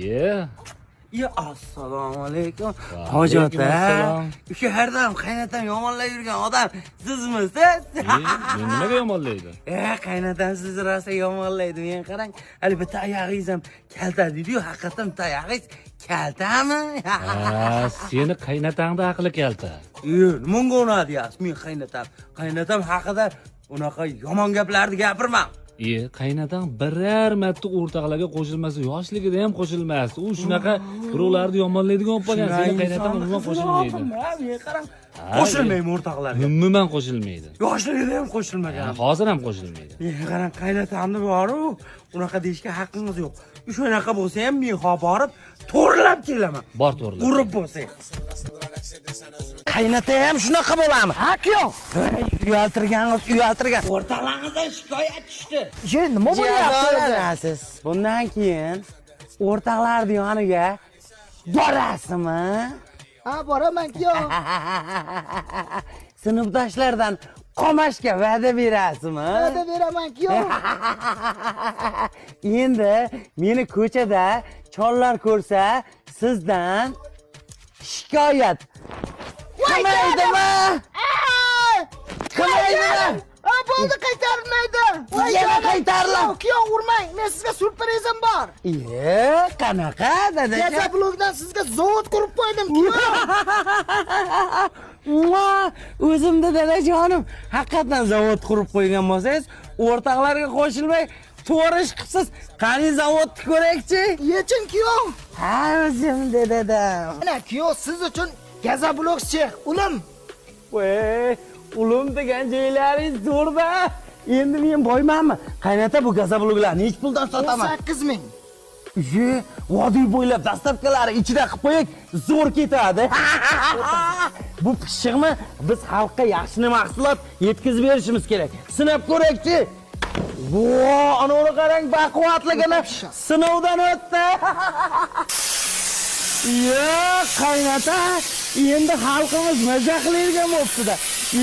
Ye. Ya assalomu alaykum. Va Hoji alaykum ota. assalom. O'sha har doim qaynatam yomonlab yurgan odam sizmisiz? Men nimaga yomonlaydi? Qaynatam sizni rosa yomonlaydi. Men qarang, hali bitta oyog'ingiz ham kalta deydi-yu, haqiqatan bitta oyog'ingiz kaltami? Ha, seni qaynatangda aqli kalta. Nima unga unaqa deyapsiz? Men qaynatam, qaynatam haqida unaqa yomon gaplarni gapirmang. Qaynatang biror marta o'rtoqlarga qo'shilmasa, yoshligida ham qo'shilmasdi. U shunaqa birovlarni yomonlaydigan bo'lib qolgan. Seni qaynatang umuman qo'shilmaydi. Men qarang, Ha, qo'shilmayman o'rtoqlarga. Umuman qo'shilmaydi. Yoshligida ham qo'shilmagan. Ha, hozir ham qo'shilmaydi. Men qarang, qaynatamni boru, unaqa deyishga haqqingiz yo'q. Shunaqa bo'lsa ham men hop borib to'g'rilab kelaman. Bor to'g'rilab. Urib bo'lsa. Qaynata ham shunaqa bo'ladimi? Ha, kuyov. Uyaltirganingiz, uyaltirgan. O'rtoqlaringizdan shikoyat tushdi. Ye, nima bo'lyapti? Jazolanasiz. Bundan keyin o'rtoqlarning yoniga borasizmi? Ha, boraman kuyov. Sinfdoshlardan qolmashga va'da berasizmi? Va'da beraman kuyov. Endi meni ko'chada chollar ko'rsa, sizdan shikoyat qilmaydimi? Qilmaydimi? Ha, bo'ldi, qaytarilmaydi. Voy, Yana jonim. qaytariladi. Kuyov, urmang. Men sizga syurprizim bor. Ye, qanaqa dadajon? Gaza blokdan sizga zavod qurib qo'ydim, kuyov. Mua, o'zimda dadajonim, haqiqatdan zavod qurib qo'ygan bo'lsangiz, o'rtoqlarga qo'shilmay to'g'ri ish qilibsiz. Qani zavodni ko'raychi? Yechin kuyov. Ha, o'zimda dadam. Mana kuyov, siz uchun gaza blok sex, ulim. Voy, ulum degan joylaringiz zo'rda. Endi men boymanmi? Qaynata, bu gazobloklarni nechi puldan sotaman? 18 ming. Ye, vodiy bo'ylab доставка lari ichida qilib qo'yak, zo'r ketadi. Bu pishiqni biz xalqqa yaxshi mahsulot yetkazib berishimiz kerak. Sinab ko'raychi. Vo, ana uni qarang, baquvvatligini sinovdan o'tdi. Yo'q, qaynota, endi xalqimiz maza qiladigan bo'libdi-da.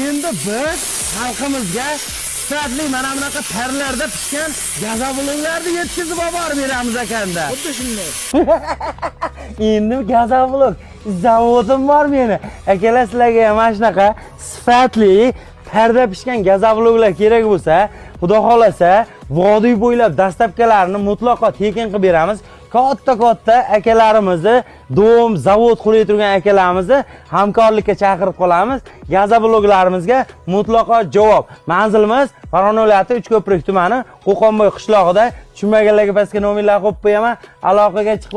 Endi biz xalqimizga sifatli mana bunaqa parlarda pishgan gazobloklarni yetkazib olib borib beramiz ekanda. Xuddi shunday. Endi gazoblok zavodim bor meni. Akalar, sizlarga ham mana shunaqa sifatli parda pishgan gazobloklar kerak bo'lsa, xudo xolasa, vodiy bo'ylab доставка larni mutlaqo tekin qilib beramiz. Katta-katta akalarimizni, dom, zavod qurib turgan akalarimizni hamkorlikka chaqirib qolamiz. Gazobloklarimizga mutlaqo javob. Manzilimiz Farg'ona viloyati Uchko'prik tumani, Qo'qonboy qishlog'ida. Tushunmaganlarga pastga nomerlar qo'yib qo'yaman. Aloqaga chiqib